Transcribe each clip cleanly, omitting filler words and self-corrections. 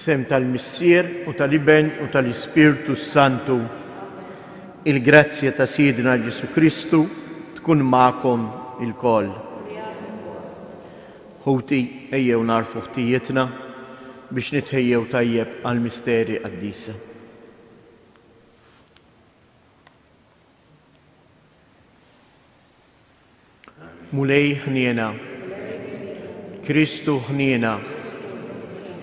Fl-isem tal-Missier u tal-Iben u tal-Ispirtu s-Santu, il-grazzja ta' Sidna Ġesù Kristu tkun magħkom ilkoll. Ħuti, ejjew nagħrfu ħtijietna biex nitħejjew tajjeb għall-misteri qaddisa. Mulej ħniena. Kristu ħniena.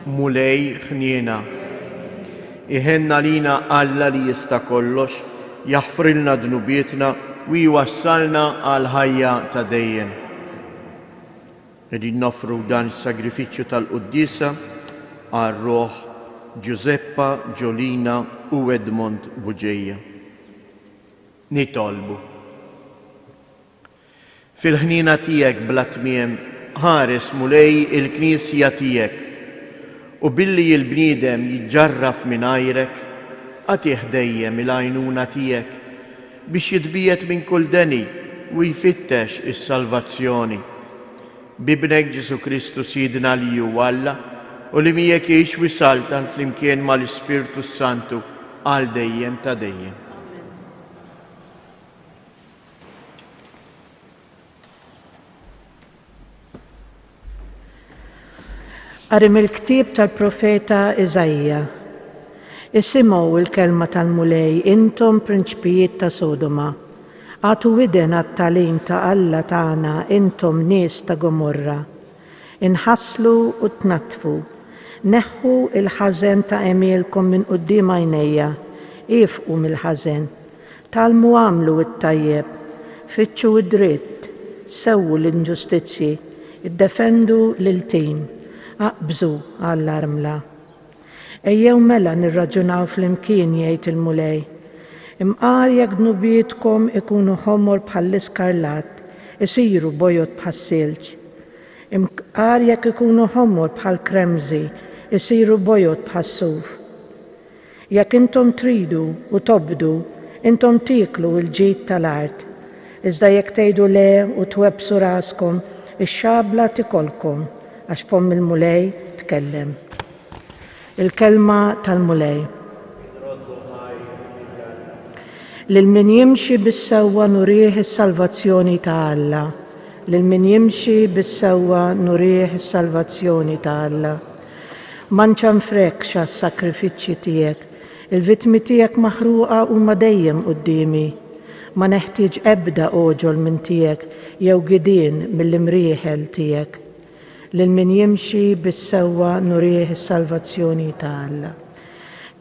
Mulej ħniena. Iħenn għalina Alla li jista' kollox, jaħfrilna dnubietna u jwassalna għall-ħajja ta' dejjem. Qegħdin noffru dan is-sagrifiċċju tal-quddiesa għal ruħ Giuseppa, Ġolina u Edmond Bugeja. Nitolbu. Fil-ħniena tiegħek bla tmiem, ħares, Mulej, il-Knisja tiegħek, u billi l-bniedem jiġġarraf mingħajrek, agħtih dejjem il-għajnuna tiegħek biex jitbiegħed minn kull deni u jfittex is-salvazzjoni. B'Ibnek Ġesù Kristu Sidna li hu Alla u li miegħek jgħix u jsaltan flimkien mal-Ispirtu s-Santu għal dejjem ta' dejjem. Qari mill-ktieb tal-profeta Iżaija. Isimgħu l-kelma tal-Mulej, intom prinċpijiet ta' Sodoma. Agħtu widen għat-tagħlim ta' Alla tagħna, intom nies ta' Gomorra. Inħaslu u tnaddfu. Neħħu l-ħażen ta' għemilkom minn quddiem għajnejja. Iefqu mill-ħażen. Tgħallmu agħmlu t-tajjeb. Fittxu d-dritt. Sewwu l-inġustizzji. Iddefendu l-iltim. Aqbżu għall-armla. Ejjew mela nirraġunaw flimkien, jgħid il-Mulej. Imqar jekk dnubietkom ikunu ħomor bħall-iskarlatt, isiru bojod bħas-silġ. Imqar jekk ikunu ħomor bħall-kremżi, isiru bojod bħas-suf. Jekk intom tridu u tobdu, intom tieklu l-ġid tal-art. Iżda jekk tgħidu le u twebbsu raskom, ix-xabla tikolkom. Għax fomm il-Mulej tkellem. Il-kelma tal-Mulej. Lil min jimxi bis-sewwa nurih is-salvazzjoni ta' Alla. Lil min jimxi bis-sewwa nurih is-salvazzjoni ta' Alla. Ma nċanfrekx għas-sagrifiċċji tiegħek, il-vittmi tiegħek maħruqa huma dejjem quddiemi. Ma neħtieġ ebda għoġol minn tiegħek jew gidien mill-imrieħel tiegħek. Lil min jimxi bis-sewwa nurih is-salvazzjoni ta' Alla.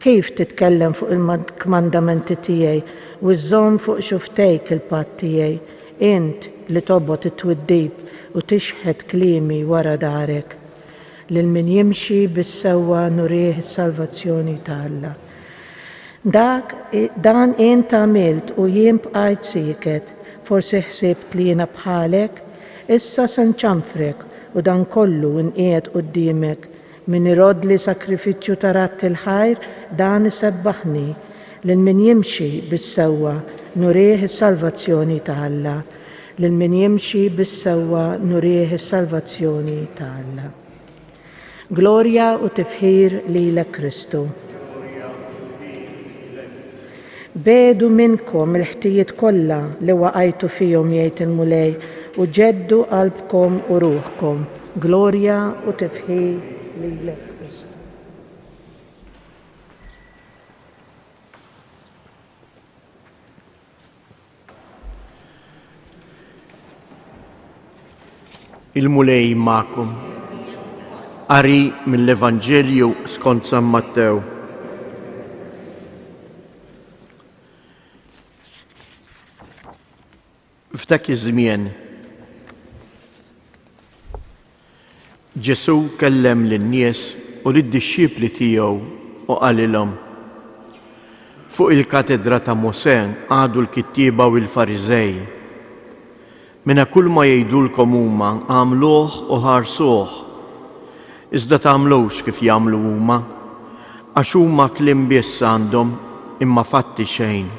Kif titkellem fuq il-kmandamenti tiegħi u żżomm fuq xufftejk il-patt tiegħi, int li tobgħod it-twiddib u tixħet kliemi wara darek? Lil min jimxi bis-sewwa nurih is-salvazzjoni ta' Alla. Dak, dan int għamilt u jien bqajt sieket, forsi ħsibt li jiena bħalek? Issa se nċanfrek u dan kollu nqiegħed quddiemek. Min iroddli sagrifiċċju ta' radd il-ħajr, dan isebbaħni. Lil min jimxi bis-sewwa nurih is-salvazzjoni ta' Alla. Lil min jimxi bis-sewwa nurih is-salvazzjoni ta' Alla. Glorja u tifħir lilek Kristu. Begħdu minnkom il-ħtijiet kollha li waqajtu fihom jgħid il-Mulej u ġeddu qalbkom u ruħkom. Glorja u tifħir lilek Kristu. Il-Mulej magħkom. Qari mill-Evanġelju skont San Mattew. F'dak iż-żmien Ġesù kellem lin-nies u lid-dixxipli tiegħu u qalilhom, Fuq il-katedra ta' Mosè qagħdu l-kittieba u l-Fariżej. Mela kulma jgħidulkom huma agħmluh u ħarsuh. Iżda tagħmlux kif jagħmlu huma, għax huma kliem biss għandhom imma fatti xejn.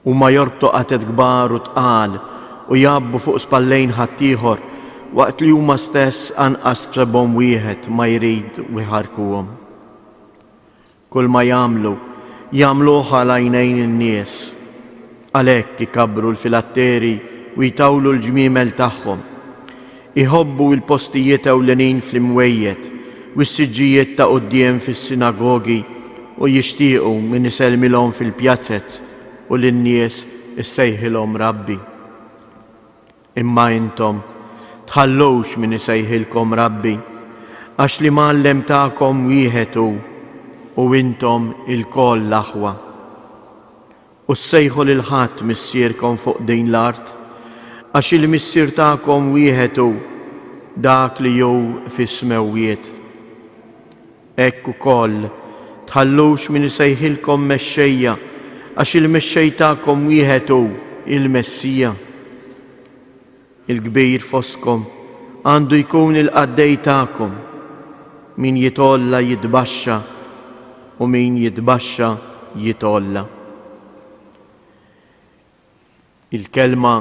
Huma jorbtu qatet kbar u tqal u jgħabbu fuq spallejn ħaddieħor waqt li huma stess anqas b'sebgħhom wieħed ma jrid u jħarrkuhom. Kull ma jagħmlu, jagħmluh għal għajnejn in-nies. Għalhekk ikabbru l-filatteri u jtawlu l-ġmiemel tagħhom. Iħobbu l-postijiet ewlenin fl-imwejjed u s-siġġijiet ta' quddiem fis-sinagogi u jixtiequ min isellmilhom fil-pjazez u lin-nies issejħilhom Rabbi. Imma intom, tħallux min isejħilkom Rabbi, għax l-Imgħallem tagħkom wieħed hu, u intom ilkoll aħwa. U ssejħu lil ħadd missierkom fuq din l-art, għax il-Missier tagħkom wieħed hu, dak li hu fis-smewwiet. Hekk ukoll, tħallux min isejħilkom mexxejja, għax il-Mexxej tagħkom wieħed hu, il-Messija. Il-kbir fostkom għandu jkun il-qaddej tagħkom. Min jitgħolla jitbaxxa, u min jitbaxxa jitgħolla. Il-Kelma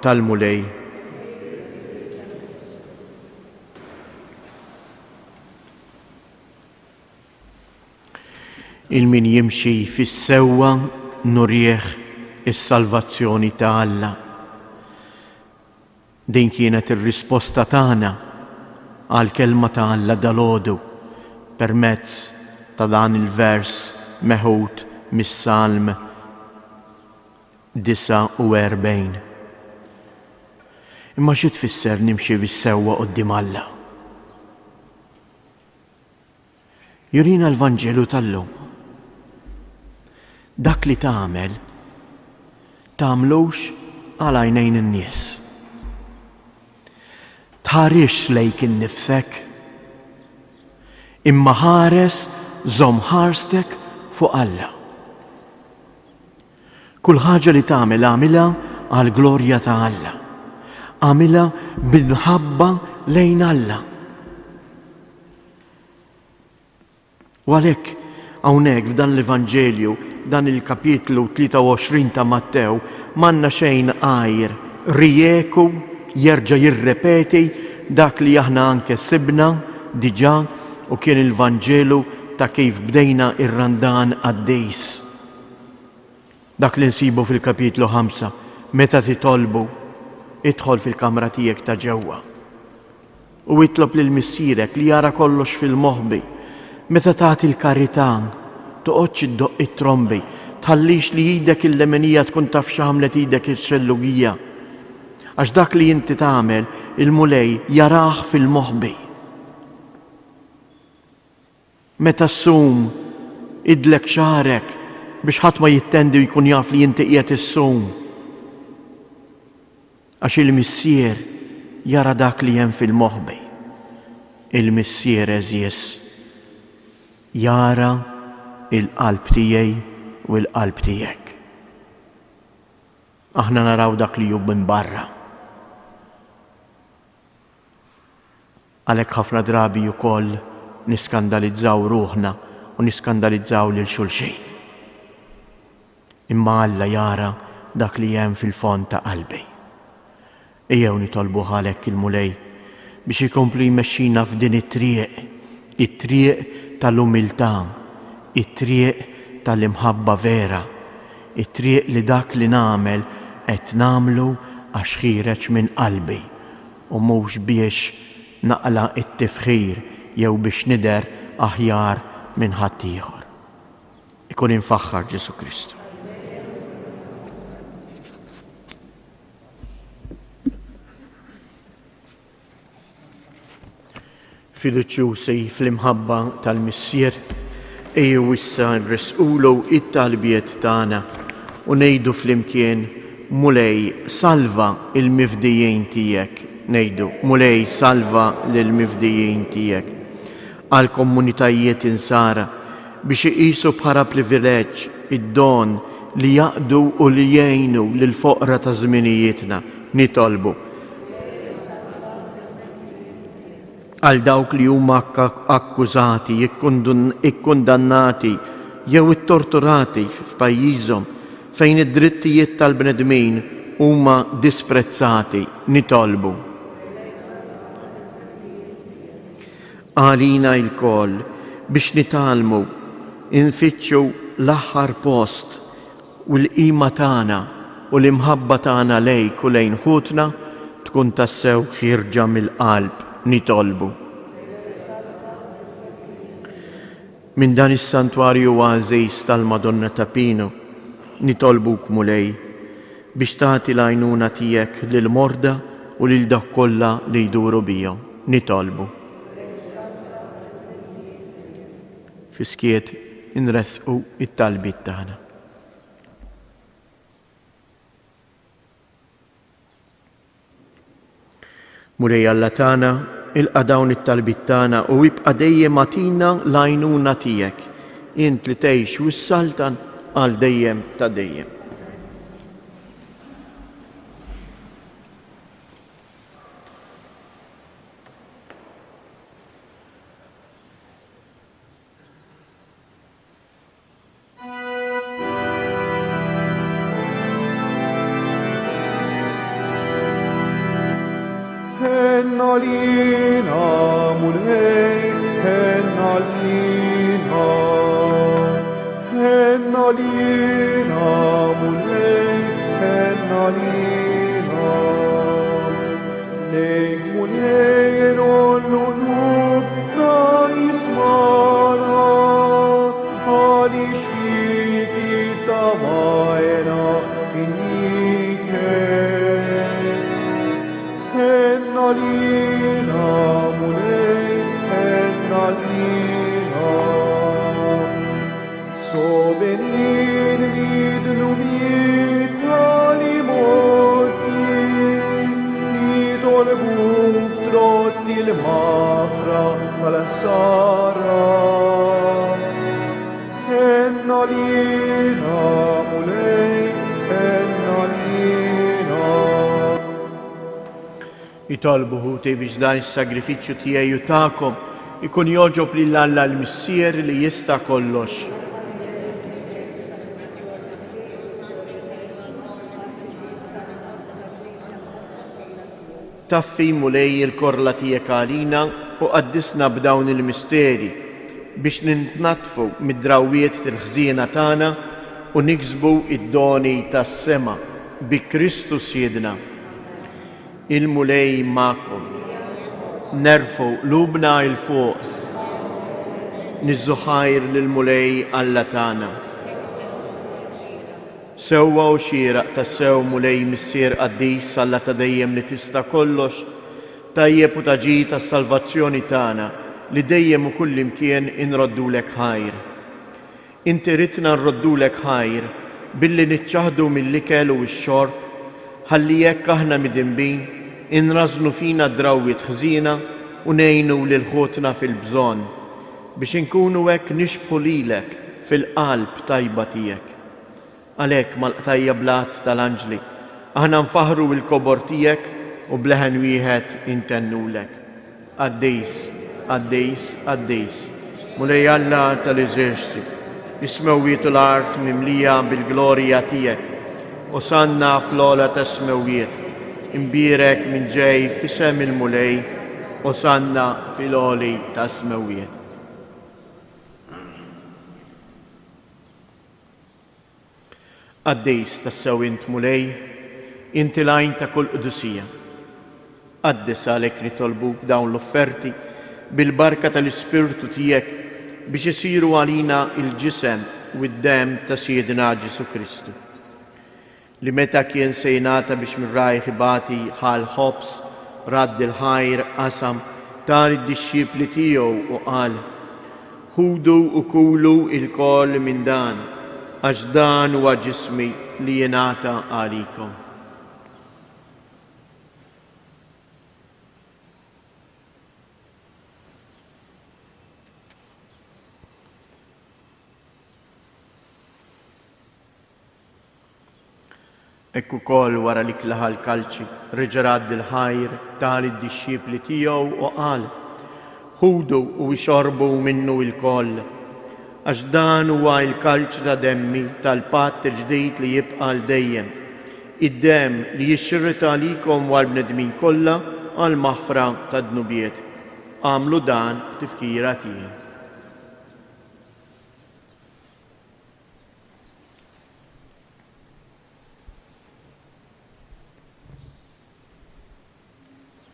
tal-Mulej. Il-min jimxi fis-sewwa nurih is-salvazzjoni ta' Alla. Din kienet ir-risposta tagħna għall-Kelma ta' Alla dalgħodu permezz ta' dan il-vers meħud mis-Salm 49. Imma xi tfisser nimxi bis-sewwa quddiem Alla? Jurina l-Vanġelu tal-lum. Dak li tagħmel, tagħmlux għal għajnejn in-nies. Tħarisx lejk innifsek, imma ħares żomm ħarstek fuq Alla. Kull ħaġa li tagħmel agħmilha għall-glorja ta' Alla. Agħmilha bil-mħabba lejn Alla. U għalhekk hawnhekk f'dan l-Evanġelju, dan il-kapitlu 23 ta' Mattew, m'għandna xejn għajr rieku jerġa' jirrepeti dak li aħna anke sibna diġà u kien il-Vanġelu ta' kif bdejna ir-Randan qaddis. Dak li nsibu fil-kapitlu 5, meta titolbu, idħol fil-kamra tiegħek ta' ġewwa. U itlob lil Missierek li jara kollox fil-moħbi. Meta tagħti l-karità, toqgħodx iddoqq it-trombi, tħallix li idek il-leminija tkun taf x'għamlet idek ix-xellugija. Għax dak li inti tagħmel, il-Mulej jarah fil-moħbi. Meta ssum, idlek xagħrek biex ħadd ma jittendi u jkun jaf li inti qiegħed issum. Għax il-Missier jara dak li hemm fil-moħbi. Il-Missier għeżież jara il-qalb tiegħi u l-qalb tiegħek. Aħna naraw dak li hu minn barra. Għalhekk ħafna drabi ukoll niskandalizzaw ruħna u niskandalizzaw lil xulxin. Imma Alla jara dak li hemm fil-fond ta' qalbi. Ejjew nitolbuh għalhekk il-Mulej biex ikompli jmexxina f'din it-triq, it-triq tal-umiltà, it-triq tal-imħabba vera, it-triq li dak li nagħmel qed nagħmlu għax ħiereġ minn qalbi u mhux biex naqla' t-tifħir jew biex nidher aħjar minn ħaddieħor. Ikun imfaħħar Ġesù Kristu. Fiduċjużi fl-imħabba tal-Missier, ejjew issa nressqulu it-talbiet tagħna u ngħidu flimkien, Mulej, salva il-mifdijin tiegħek. Ngħidu, Mulej, salva lill-mifdijin tiegħek. Għall-komunitajiet insara biex iqisu bħala privileġġ id-don li jaqdu u li jgħinu lill-foqra ta' żminijietna, nitolbu. Għal dawk li huma akkużati, ikkundannati jew ittorturati f'pajjiżhom fejn id-drittijiet tal-bnedmin huma disprezzati, nitolbu. Għalina lkoll biex nitgħallmu. Infittxu l-aħħar post u l-qima tagħna u l-imħabba tagħna lejk u lejn ħutna tkun tassew ħierġa mill-qalb. Nitolbu. Minn dan is-santwarju għażiż tal-Madonna ta' Pinu, nitolbuk Mulej, biex tagħti l-għajnuna tiegħek lill-morda u lil dawk kollha li jduru bihom. Nitolbu. Fis-skiet inressqu t-talbiet tagħna. Mulej Alla tagħna, ilqa' dawn it-talbiet tagħna u ibqa' dejjem agħtina l-għajnuna tiegħek, int li tgħix u ssaltan għal dejjem ta' dejjem. Itolbu ħuti biex dan is-sagrifiċċju tiegħi u tagħkom ikun jogħġob lil Alla l-Missier li jista' kollox. Taffi, Mulej, il-korla tiegħek għalina u qaddisna b'dawn il-misteri biex nintnaddfu mid-drawwiet il-ħżiena tagħna u niksbu d-doni tas-sema bi Kristu Sidna. Il-Mulej magħkom. Nerfgħu qlubna 'l fuq. Niżżu ħajr lill-Mulej Alla tagħna. Sewwa u xieraq tassew, Mulej Missier qaddis, Alla ta' dejjem li tista' kollox, tajjeb u ta' ġid għas-salvazzjoni tagħna, li dejjem u kullimkien inroddulek ħajr. Inti ridtna nroddulek ħajr billi niċċaħħdu mill-ikel u x-xorb, ħalli hekk aħna midinbin inrażżnu fina d-drawwiet ħżiena u ngħinu lil ħutna fil-bżonn, biex inkunu hekk nixbħu lilek fil-qalb tajba tiegħek. Għalhekk, mal-qtajja' bl-għadd tal-anġli, aħna nfaħħru l-kobor tiegħek u b'leħen wieħed intennulek, Qaddis, qaddis, qaddis, Mulej Alla tal-eżerċti, is-smewwiet u l-art mimlija bil-glorja tiegħek. Osanna fl-ogħla tas-smewwiet, imbierek min ġej f'isem il-Mulej, Osanna fil-għoli tas-smewwiet. Qaddis tassew int Mulej, inti l-għajn ta' kull qdusija. Qaddes għalhekk nitolbuk dawn l-offerti bil-barka tal-Ispirtu tiegħek biex isiru għalina l-ġisem u d-demm ta' Sidna Ġesù Kristu. Li meta kien se jingħata biex minn rajh ibati ħa l-ħobż, radd il-ħajr, qasam, ta lid-dixxipli tiegħu u qal, Ħudu u kulu ilkoll minn dan, għax dan huwa ġismi li jingħata għalikom. Hekk ukoll wara li klaħa l-kalċi, reġa' radd il-ħajr, ta lid-dixxipli tiegħu u qal, Ħudu u ixorbu minnu ilkoll, għax dan huwa l-kalċ ta' demmi tal-patt il-ġdid li jibqa' għal dejjem, id-demm li jixxirret għalikom u għall-bnedmin kollha għall-maħfra tad-dnubiet. Agħmlu dan b'tifkira tiegħi.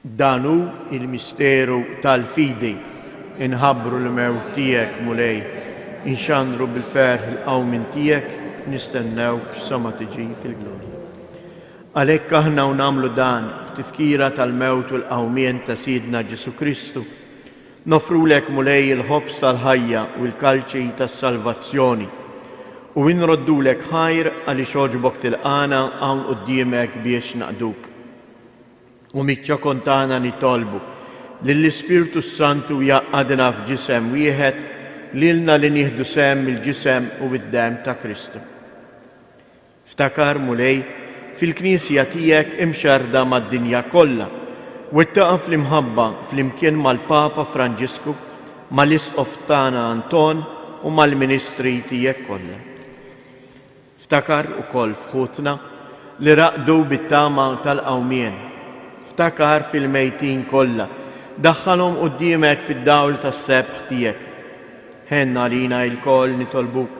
Dan hu l-misteru tal-fidi. Inħabbru l-mewt tiegħek, Mulej, inxandru bil-ferħ il-qawmien tiegħek, nistennewk sa ma tiġi fil-glorja. Għalhekk aħna u nagħmlu dan b'tifkira tal-mewt u l-qawmien ta' Sidna Ġesù Kristu, noffrulek, Mulej, il-ħobż tal-ħajja u l-kalċi tas-salvazzjoni, u inroddulek ħajr għaliex għoġbok tilqagħna hawn quddiemek biex naqduk. U miċ-ċokon tagħna nitolbu lill-Ispirtu s-Santu jgħaqqadna f'ġisem wieħed lilna li nieħdu sehem mill-ġisem u d-demm ta' Kristu. Ftakar, Mulej, fil-Knisja tiegħek imxerrda mad-dinja kollha, wettaqha fl-imħabba flimkien mal-Papa Franġisku, mal-Isqof tagħna Anton u mal-ministri tiegħek kollha. Ftakar ukoll f'ħutna li raqdu bit-tama tal-qawmien. Ftakar fil-mejtin kollha, daħħalhom quddiemek fid-dawl tas-sebħ tiegħek. Ħenn għalina ilkoll nitolbuk.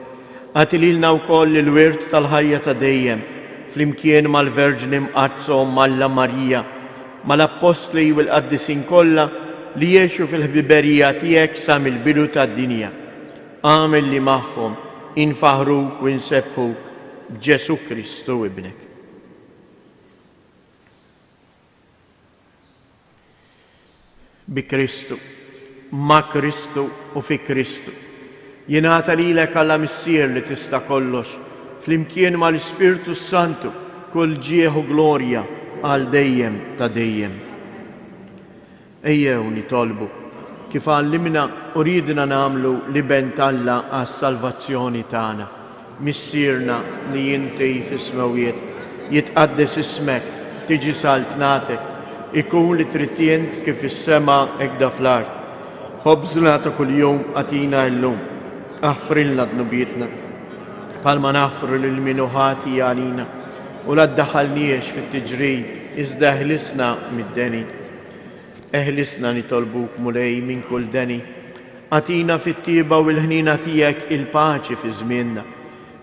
Agħti lilna wkoll il-wirt tal-ħajja ta' dejjem, flimkien mal-Verġni Mqaddsa Omm Alla Marija, mal-Appostli u l-qaddisin kollha li għexu fil-ħbiberija tiegħek sa mill-bidu tad-dinja. Agħmel li magħhom infaħħruk u nsebbħuk b'Ġesù Kristu Ibnek. Bi Kristu, ma' Kristu u fi Kristu. Jingħata lilek Alla Missier li tista' kollox, flimkien mal-Ispirtu s-Santu, kull ġieħ u glorja għal dejjem ta' dejjem. Ejjew nitolbu, kif għallimna u riedna nagħmlu l-Iben t'Alla għas-salvazzjoni tagħna. Missierna li inti fis-smewwiet, jitqaddes ismek, tiġi saltnatek, ikun li trid int kif fis-sema hekda fl-art. Ħobżna ta' kuljum agħtina illum. Aħfrilna dnubietna, bħalma naħfru lil min hu ħati għalina, u la ddaħħalniex fit-tiġrib, iżda eħlisna mid-deni. Eħlisna nitolbuk, Mulej, minn kull deni. Agħtina fit-tjieba u l-ħniena tiegħek il-paċi fi żmienna,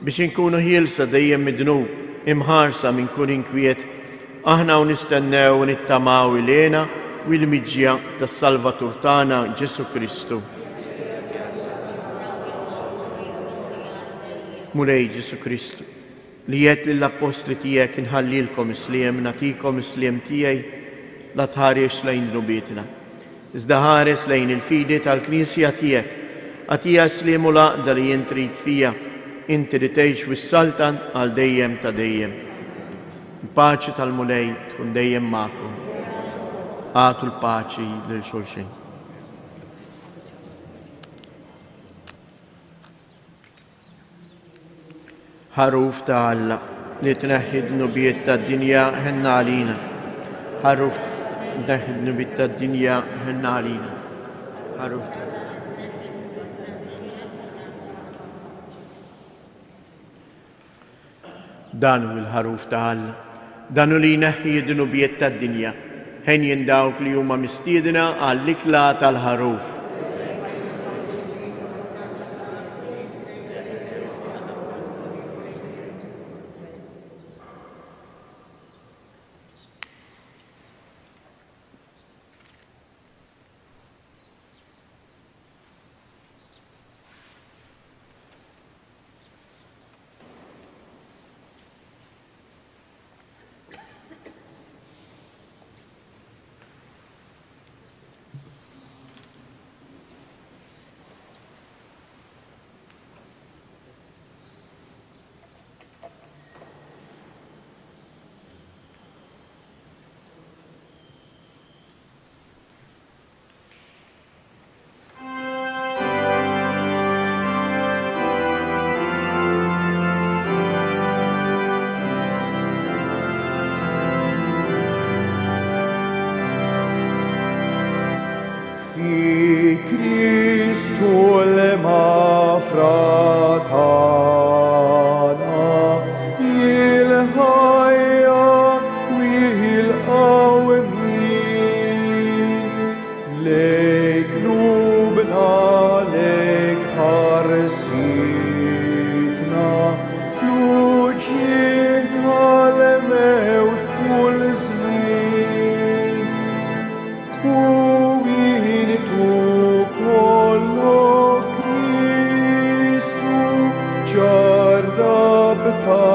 biex inkunu ħielsa dejjem mid-dnub, imħarsa minn kull inkwiet, aħna u nistennew u nittamaw il-hena u l-miġja tas-Salvatur tagħna Ġesù Kristu. Mulej Ġesù Kristu, Li għedt lill-appostli tiegħek inħallilkom is-sliem, nagħtikom is-sliem tiegħi, la tħarisx lejn dnubietna, iżda ħares lejn il-fidi tal-Knisja tiegħek. Agħtiha s-sliem u l-għaqda li int trid fiha, inti li tgħix u ssaltan għal dejjem ta' dejjem. Il-paċi tal-Mulej tkun dejjem magħkom. Agħtu l-paċi lil xulxin. Ħaruf ta' Alla, li tneħħi d-dnubiet tad-dinja, ħenna għalina. Ħaruf tneħħi d-dnubiet tad-dinja, ħenna għalina. Ħaruf ta' Dan hu l-ħaruf ta' Alla, dan hu li jneħħi d-dnubiet tad-dinja. Henjin dawk li huma mistiedna għall-ikla tal-ħaruf.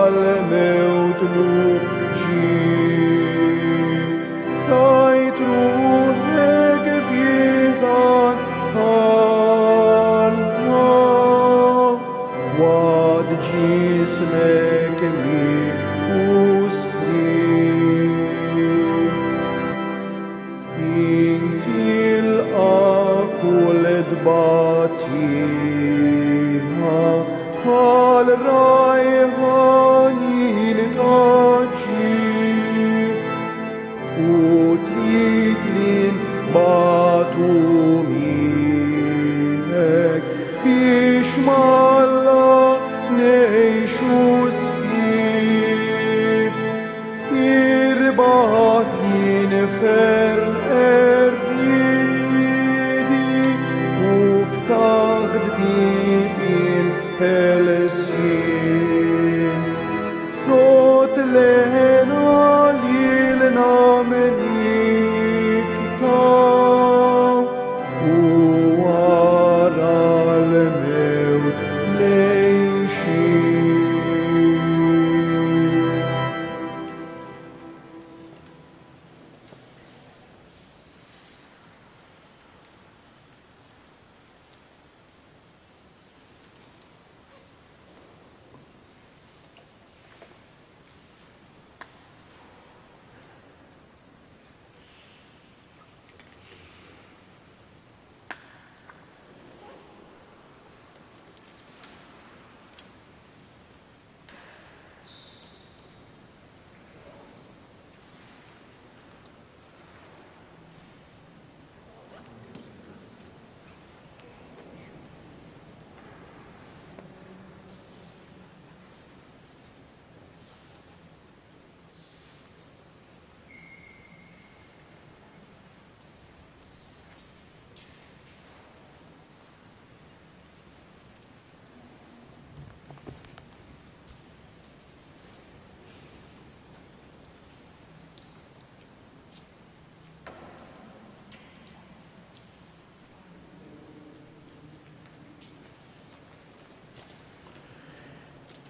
l-mewt nuġi. Tajt ruħek f'jidan Alla, wad ġismek li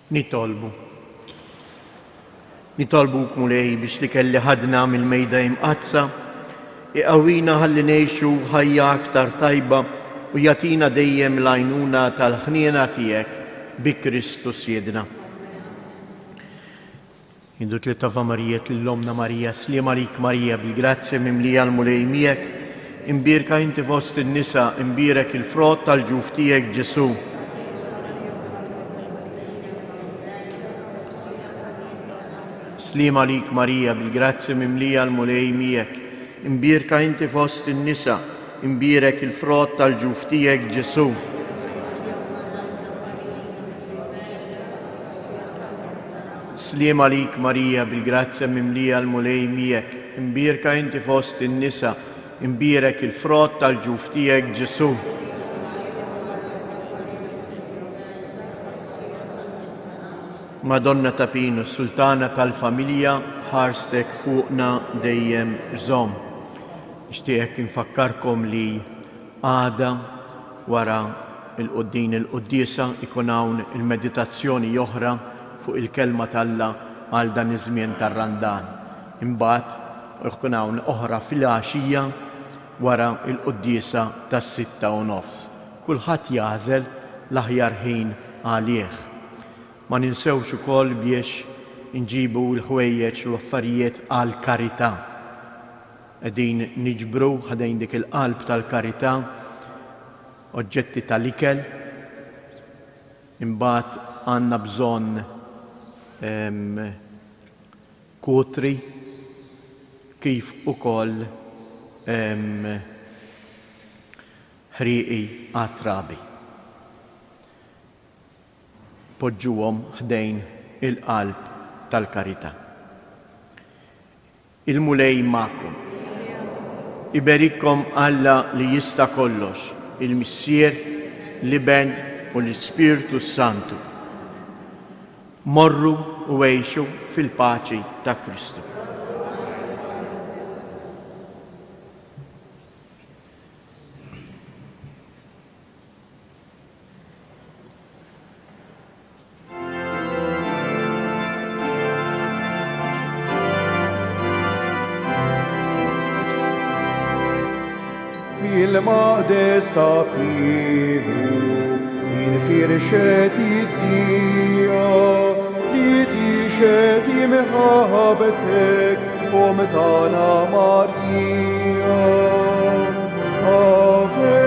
Nitolbu. Nitolbuk Mulej biex li kelli ħadna mill-mejda imqaddsa iqawwina ħalli ngħixu ħajja aktar tajba u jagħtina dejjem l-għajnuna tal-ħniena tiegħek bi Kristu Sidna. Ngħidu tliet Ave Marijiet lil Ommna Marija, Sliem għalik Marija, bil-grazzja mimlija l-Mulej miegħek, imbierka inti fost in-nisa, imbierek il-frott tal-ġuf tiegħek Ġesù. Sliem għalik Marija, bil-grazzja mimlija l-Mulej miegħek, imbierka inti fost in-nisa, imbierek il-frott tal-ġuf tiegħek Ġesù. Sliem għalik Marija, bil-grazzja mimlija l-Mulej miegħek, imbierka inti fost in-nisa, imbierek il-frott tal-ġuf tiegħek Ġesù. Madonna ta' Pinu, Sultana tal-familja, ħarstek fuqna dejjem żomm. Nixtieqek infakkarkom li Għada wara l-din il-quddiesa jkun hawn il-meditazzjoni oħra fuq il-Kelma t'Alla għal dan iż-żmien tar-Randan. Imbagħad jkun hawn oħra filgħaxija wara l-quddiesa tas-6:30. Kulħadd jagħżel l-aħjar ħin għalih. Ma ninsewx ukoll biex inġibu l-ħwejjeġ u l-affarijiet għall-karità. Qegħdin niġbru ħdejn dik il-qalb tal-karità oġġetti tal-ikel, imbagħad għandna bżonn kutri kif ukoll ħrieqi għat-trabi. Poġġuhom ħdejn il-qalb tal-karità. Il-Mulej magħkom. Iberikkom Alla li jista' kollox, il-Missier, l-Iben u l-Ispirtu s-Santu. Morru u għixu fil-paċi ta' Kristu. Fil-maqdes ta' Pietru infirxet id-dija li tixhed imħabbtek Omm tagħna Marija. Ave,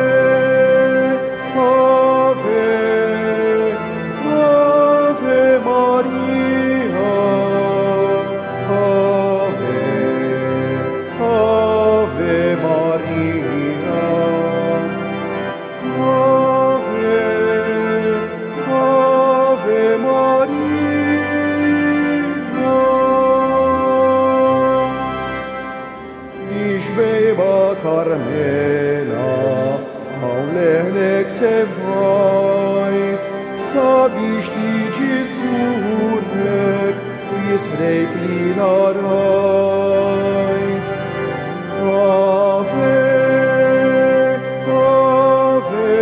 Ave, Ave Maria. Ave, Ave Maria. Ave, Ave Maria. Ix-xbejba Karmela, hawn leħnek semmajt, sabiex tiġi żżurek f'ismrejk li rajt. Ave, Ave,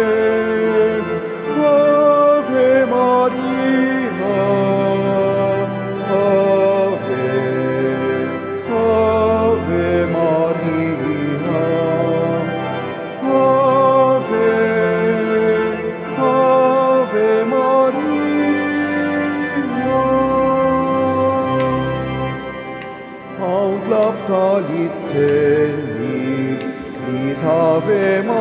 Ave Maria. Ave, Ave Maria. Ave, Ave Maria. Hawn tlabtha li ttenni trid Ave Maria.